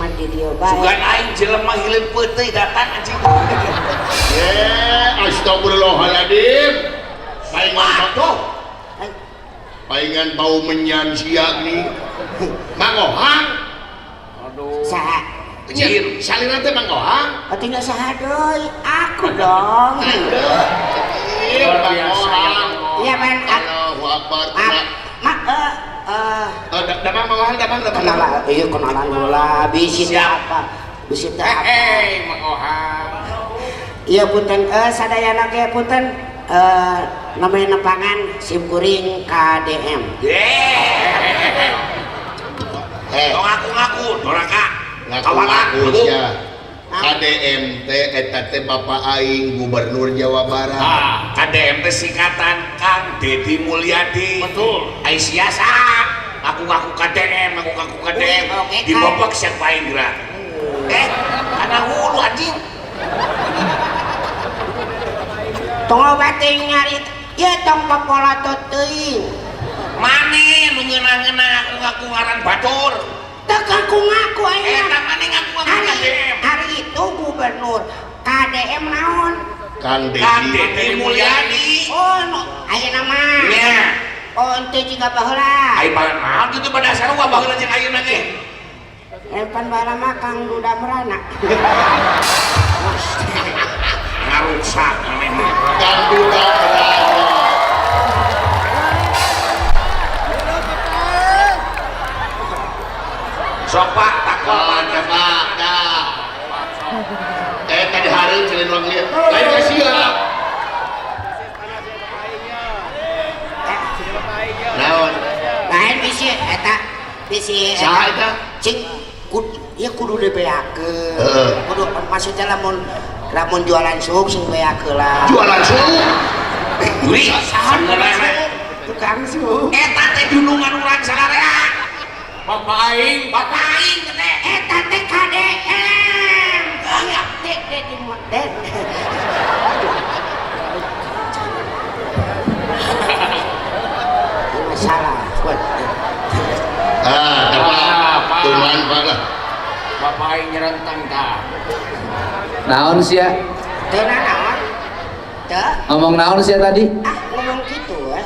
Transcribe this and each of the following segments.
mah di dieu bae. Sugan aing jelema hileud peuteuy datang anjing. Eh, astagfirullahaladzim. Paingan Waduh. paingan bau menyan sia nih. Mang Ohang. Aduh. Saha? Jin. Salira teh Mang Ohang. Atuh nya saha deui? Aku dong. Aduh. Luar Mang biasa ya, Ohang. Mang Ohang. Iya man. Allahu Akbar. Mak Damang Mang Ohang, damang, damang. kenalan, iya kenalan heula, bisi teh Siap. apa? Bisi teh apa? Eh, Mang Ohang. Iya punten, sadayana ge punten, namanya nepangan sim kuring KDM. Eh. Eh, Tong ngaku-ngaku, doraka. ngaku-ngaku sia. KDM teh eta teh Bapak aing Gubernur Jawa Barat. Ah, KDM teh singkatan Kang Deddy Mulyadi. Betul. Ai sia saha? Ngaku-ngaku KDM, ngaku-ngaku KDM. Wih, oke, Di Kang. bobok siapa aing gerak. Eh, kana hulu anjing. Tong loba teuing nyari, ieu tong papolatot teuing. Mane nu ngeunah-ngeunah ngaku-ngaku ngaran batur. Teu ngaku-ngaku aing. Eta mane ngaku-ngaku Hari, KDM. hari itu gubernur KDM naon? Kang Kang Deddy. Deddy Mulyadi. Oh, no, ayeuna mah. Nya. Oh, ente jiga baheula. Ai baheula naon kitu pada sarua baheula jeung ayeuna ge. Pan baheula mah Kang Duda Merana. Ngaruksak maneh mah. Kang Duda Merana. Sok Pak, takon Oh, Pak. coba dah. Eh, tadi hari celin uang lihat. Lain kasih ya. Naon? Lain bisi eta bisi Saha eta? Cing ieu kudu dibeakeun. Heeh. Kudu maksudnya lamun lamun jualan suuk sing beakeun lah. Jualan suuk. Juri, saha Tukang suuk. Eta teh dunungan urang sararea. Bapak aing, Bapak aing teh. Eta teh KDM. Dek dek di dek. Ini masalah. Buat. Ah, coba. Ah, Pak. Turunan Pak lah. Bapak aing nyerentang tah. Naon sia? Teu nanaon? Teu. Ngomong naon sia tadi? Ah, ngomong gitu eh.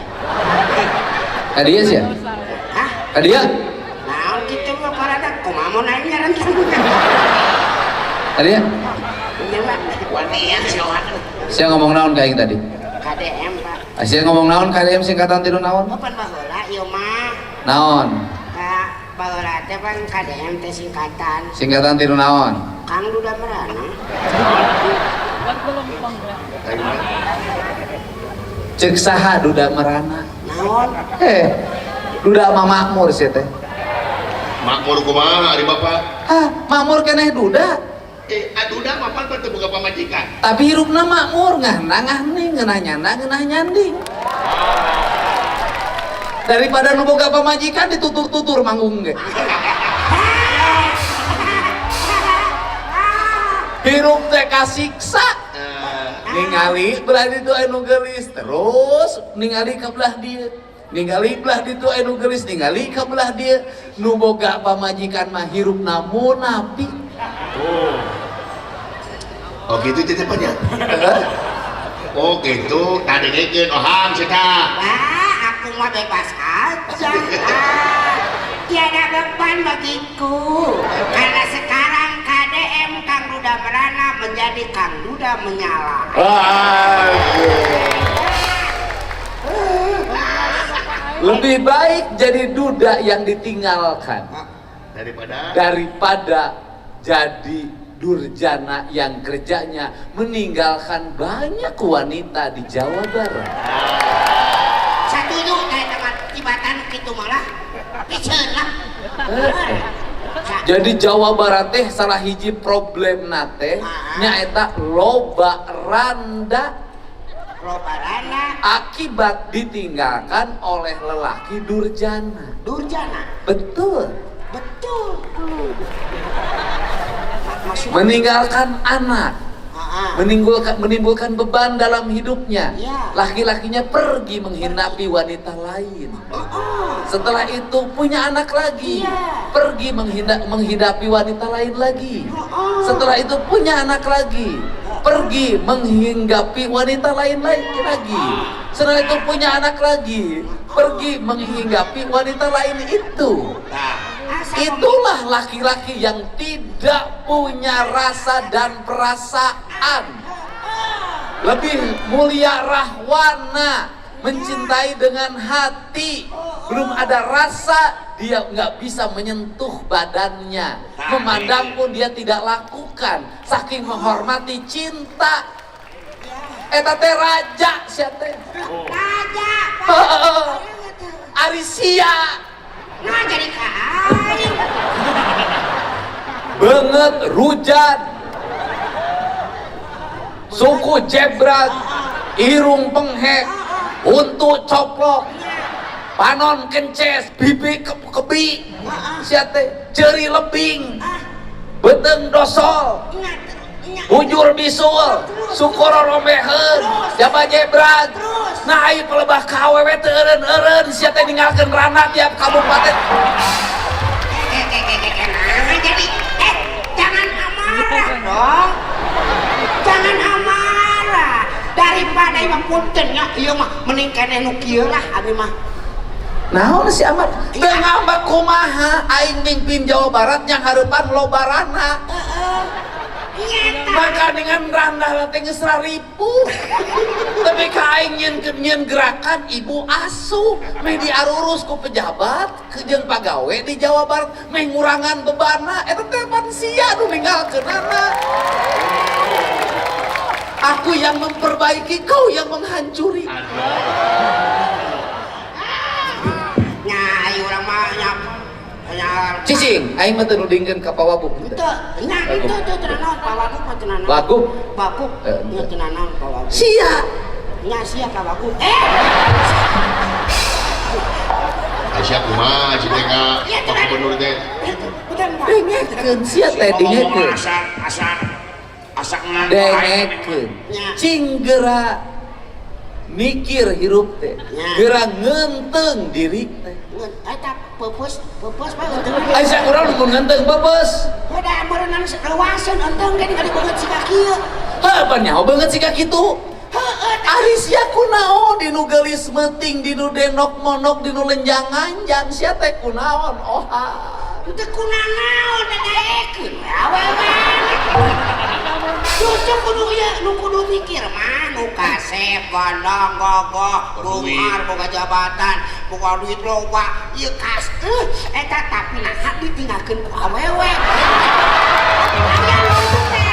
Ka dieu sia? Ah, Ka dieu? naon kitu mah parada kumaha mun aing nyerentang. Ka dieu? Nya mah Wanian si Ohan. Sia ngomong naon ka aing tadi? KDM, Pak. Ah, sia ngomong naon KDM singkatan tilu naon? Oh, pan baheula ieu mah. Naon? Ka baheula teh pan KDM teh singkatan Singkatan tilu naon? Kang Duda Merana. Ceuk saha Duda Merana? Naon? Eh, Duda mah makmur sia teh. Makmur kumaha ari Bapak? Ah, makmur keneh Duda. Eh, aduda mah pan teu boga pamajikan. Tapi hirupna makmur, ngahna ngahning, ngeunah nyanda, ngeunah nyanding. Daripada nu boga pamajikan ditutur-tutur manggung ge. Hirup teh kasiksa. Ningali belah ditu anu geulis, terus ningali ka belah dieu. Ningali belah ditu anu geulis, ningali ka belah dieu. Nu boga pamajikan mah hirupna munafik. Oh gitu teh nya. Oh gitu, tadi ngekeun Ohang sia tah. Wah, aku mah bebas aja. Ah, tiada beban bagiku. Karena sekarang KDM Kang Duda Merana menjadi Kang Duda Menyala. Lebih baik jadi duda yang ditinggalkan daripada jadi durjana yang kerjanya meninggalkan banyak wanita di Jawa Barat. Satuju kayak teman tibatan gitu malah. Piceun lah. Jadi Jawa Barat teh salah hiji problem teh nyaeta loba randa Loba randa akibat ditinggalkan oleh lelaki durjana. Durjana. Betul. Betul. Maksud Meninggalkan anak, Menimbulkan beban dalam hidupnya. Iya. Laki-lakinya pergi menghinapi wanita lain. Setelah itu punya anak lagi. Iya. Pergi menghidapi wanita lain lagi. Setelah itu punya anak lagi. Pergi menghinggapi wanita lain lagi. Setelah itu punya anak lagi. Pergi menghinggapi wanita lain itu. Itulah laki-laki yang tidak punya rasa dan perasaan. Lebih mulia rahwana, mencintai dengan hati. Belum ada rasa, dia nggak bisa menyentuh badannya. Memandang pun dia tidak lakukan. Saking menghormati cinta. Eta teh raja sia teh. Raja. Ari sia. Nah, jadi ka aing. Beungeut rujat, suku jebrak, irung penghek, huntu coplok, panon kences, bibi kebi, sia teh ceuri lebing, beuteung dosol, bujur bisul, suku rorombeheun, jaba jebrak. Nah, ai pelebah ka awewe teu eureun-eureun, sia teh ninggalkeun rana tiap kabupaten. Nah, jadi jangan amarah dong. Jangan amarah. Daripada imah punten nya, ieu mah mending keneh nu kieu lah abi mah. Naon si Ahmad? Teu ngambek kumaha aing mimpin Jawa Barat yang hareupan lobarana. Heeh. Nyata. Maka dengan randa teh geus ripuh. Tapi ka aing nyieun gerakan ibu asuh meh diarurus ku pejabat jeung pagawe di Jawa Barat meh ngurangan bebana eta teh pan sia nu ninggalkeunana. Aku yang memperbaiki, kau yang menghancuri. Nya ayo urang mah nya nya Cicing, aing mah teu nudingkeun ka Pawagub. Teu, nya itu teu teu naon Pawagub mah teu naon. Wagub? Wagub. Nya teu naon Pawagub. Sia. Nya sia ka Wagub. Aisyah kumaha si teh ka Pak Gubernur teh. Dengekeun sia teh dengekeun. Asa asa ngan. Dengekeun. Cing geura mikir hirup teh. Geura ngeunteung diri teh. Eta peupeus peupeus mah eunteng. Aisyah urang mun ngeunteung peupeus. Udah meureunnan rewaseun eunteng ge ningali beungeut siga kieu. Heuh pan nyaho beungeut siga kitu. Heueuh. Ari sia kunaon dinu geulis meuting, dinu denok monok, dinu lenjang nganjang sia teh kunaon oha. Teu kunanaon dadaekeun we awewe. Justru kudu ieu nu kudu mikir mah nu kasep gandang gagah beunghar boga jabatan boga duit loba ieu kas eta tapi naha ditinggalkeun ku awewe. Aya nu teh.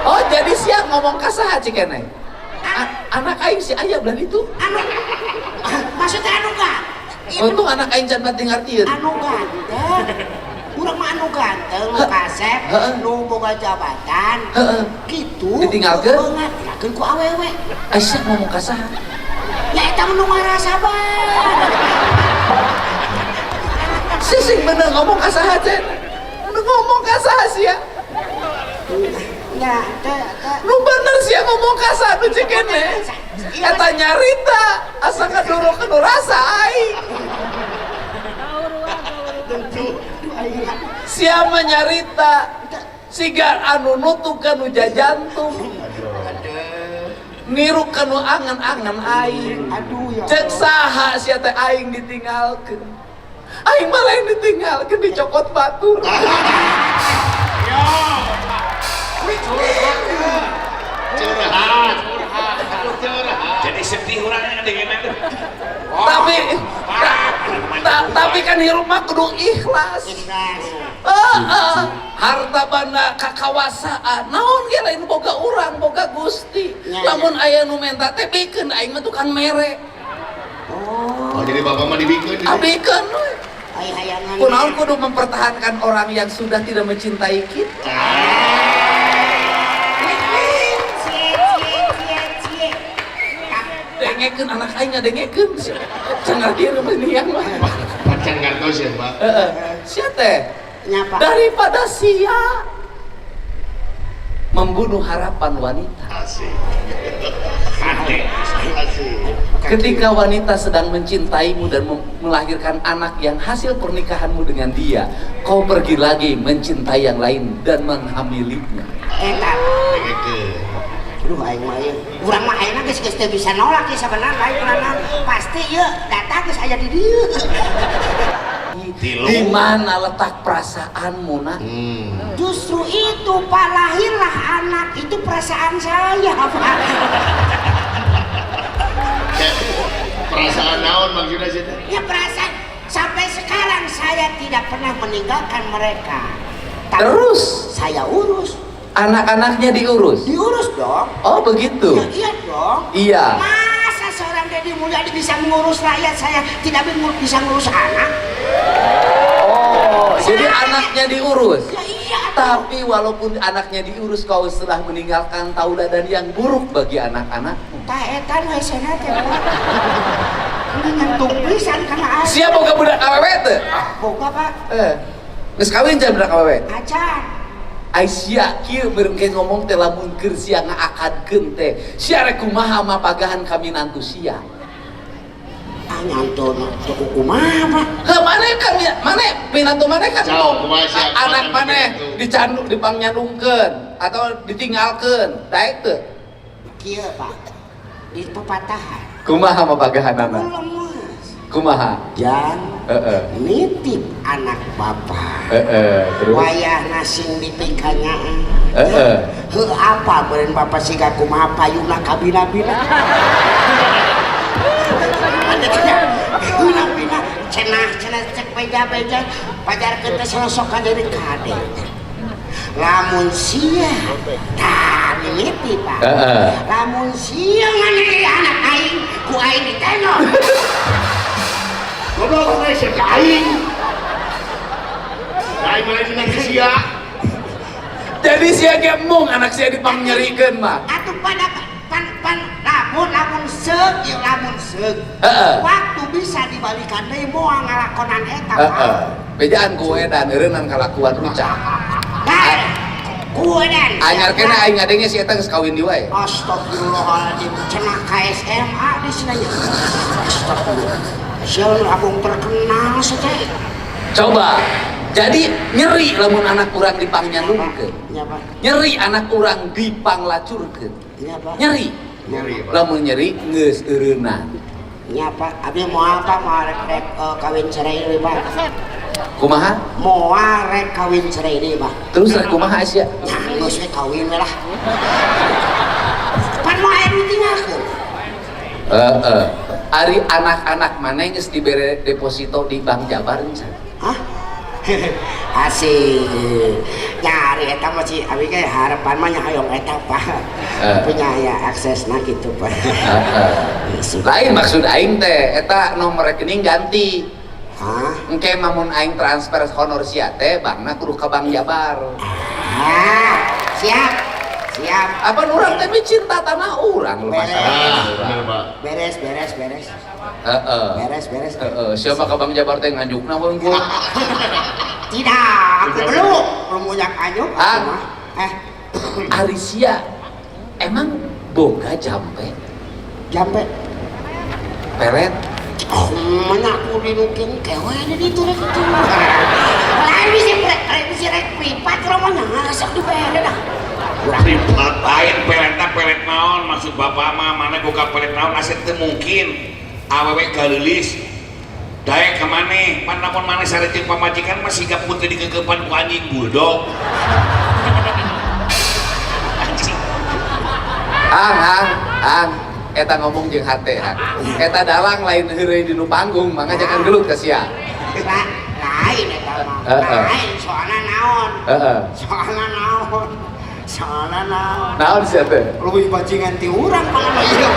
Oh jadi sia ngomong ka saha cikene? Anak aing si aya belah ditu. Anu maksudnya anu ganteng. Untung anak aing can pati ngartieun. Anu ganteng. Urang mah anu ganteng, nu kasep, nu boga jabatan. Gitu. Ditinggalkeun? Ditinggalkeun ku awewe. Aisyah ngomong ka saha? Ya eta mah nu ngarasa bae. Sising bener ngomong ka saha cen? Nu ngomong ka saha sia? Ya, teh teh. Nu bener sia ngomong ka saha nu cikene? Eta nyarita asa kadoro nu rasa aing. Sia mah nyarita siga anu nutuk ka nu jajantung. Niru ka nu angan-angan aing. Aduh ya. Cek saha sia teh aing ditinggalkeun. Aing mah lain ditinggalkeun dicokot batur. Curhat. Jadi sedih orangnya dengan itu. Tapi tapi kan hirup mah kudu ikhlas. Ikhlas. Heeh. Harta banda kakawasaan. Naon ge lain boga urang, boga Gusti. Ya, Lamun aya nu menta teh bikeun aing mah tukang mere. Oh jadi bapak mah dibikeun. Abikeun we. Ai hayangan. Kunaon kudu mempertahankan orang yang sudah tidak mencintai kita. Cie cie cie cie. Dengekeun anak aing ngadengekeun. Can ngartieun mah niang mah. Pacan ngartos ya, Pak. Heeh. Sia teh Nyapa? daripada sia Membunuh harapan wanita. Asik. Hate. Asik. Ketika wanita sedang mencintaimu dan melahirkan anak yang hasil pernikahanmu dengan dia, kau pergi lagi mencintai yang lain dan menghamilinya. Eta. Dengekeun. Aduh, aing mah ieu. Urang mah ayeuna geus geus teu bisa nolak ya sabenerna lain urang. Pasti ieu data geus aya di dieu. Tilu. Di mana letak perasaanmu, Nak? Hmm. Justru itu, Pak, lahirlah anak itu perasaan saya, Pak. Ya, perasaan naon maksudnya sih teh? Ya perasaan sampai sekarang saya tidak pernah meninggalkan mereka. Tapi Terus saya urus, anak-anaknya diurus. Diurus dong. Oh, begitu. Ya, iya dong. Iya. Masa seorang Deddy Mulyadi bisa mengurus rakyat, saya tidak bisa ngurus anak? Oh, jadi anaknya diurus. Ya iya atuh. Tapi walaupun anaknya diurus, kau setelah meninggalkan tauladan yang buruk bagi anak-anakmu. Tah eta nu hesena teh, Pak. Ini nyentuh pisan kana aing. Siapa boga budak awewe teh? Boga, Pak. Eh. Geus kawin can budak awewe? Acan. Ai sia kieu meureun ngomong teh lamun keur sia ngaakadkeun teh. Sia rek kumaha mapagahan ka minantu sia? Ah, nyantun teu kumaha, Pak. Heuh, maneh kan maneh minantu maneh kan Jauh, kumaha sia, anak kumaha maneh minantu? dicandu dipangnyandungkeun atau ditinggalkeun. Daek teu? Kieu, Pak. Di pepatahan. Kumaha mapagahanana? Lemes. Kumaha? Jan Heeh. nitip anak bapak. Heeh, terus. Wayahna sing dipikanya. Heeh. Heuh, apa meureun bapak siga kumaha payuna kabina-bina. Bina-bina cenah cenah cek beja-beja pajarkeun teh solosokan jadi kade. Lamun sia tah mimiti, Pak. Heeh. Lamun sia nganeri anak aing ku aing ditenor. Goblok we sia ka aing. Aing mah lain sia. Jadi sia ge embung anak sia dipangnyerikeun mah. Atuh pada pan pan lamun lamun seug ieu lamun seug. Heeh. Waktu bisa dibalikan deui moal ngalakonan eta, Pak. Heeh. Bejaan ku edan eureunnan kalakuan rucah. Nah, ku edan. Anyar kena aing ngadenge si eta geus kawin di wae. Astagfirullahaladzim, cenah ka SMA di sini. Astagfirullah. Sia nu agung terkenal teh. Coba. Jadi nyeri lamun anak urang dipangnyandungkeun. Nya, Pak. Nyeri anak urang dipanglacurkeun. Nya, Pak. Nyeri. Nyeri, Pak. Lamun nyeri geus eureunnan. Nya, Pak. Abi moal, Pak, moal rek rek kawin cerai deui, Pak. Kumaha? Moal rek kawin cerai deui, Pak. Terus rek kumaha sia? Nya geus we kawin we lah. Pan moal aya ditinggalkeun. Heeh. Ari anak-anak maneh geus dibere deposito di Bank Jabar can? Hah? Asik. Nyari eta mah sih, abi ge harapan mah nya hoyong eta, Pak. Eh. Punya ya aksesna gitu, Pak. Heeh. Lain maksud aing teh eta nomor rekening ganti. Hah? Engke lamun aing transfer honor sia teh bankna kudu ka Bank Jabar. Ah, siap. Siap. Apa urang teh cinta tanah urang lu masalah. Ah, bener, Pak. Beres, beres, beres. Heeh. Beres, beres. Heeh, siapa ka Bank Jabar teh nganjukna hungkul. Tidak, aku belum. Belum punya anjuk. Aku Ah. mah. Eh, Ari sia emang boga jampe jampe. pelet? Oh, mana aku dinukin kewe di ditu rek itu. Lain bisa rek rek bisa rek privat romanya sok dibere dah. Urang Privat. Lain peletna pelet naon maksud bapak mah mana boga pelet naon asa teu mungkin awewe galeulis daek ka maneh pan lamun maneh sare jeung pamajikan mah siga putri digegepan ku anjing bulldog anjing. Ang, ang, ang, eta ngomong jeung hate, hang. Eta dalang lain heureuy di nu panggung, mangga jangan gelut ka sia. Lain eta mah. Heeh. Lain soalna naon? Heeh. Soalna naon? Soalna naon? Naon sia teh? Leuwih bajingan ti urang pangna ieu.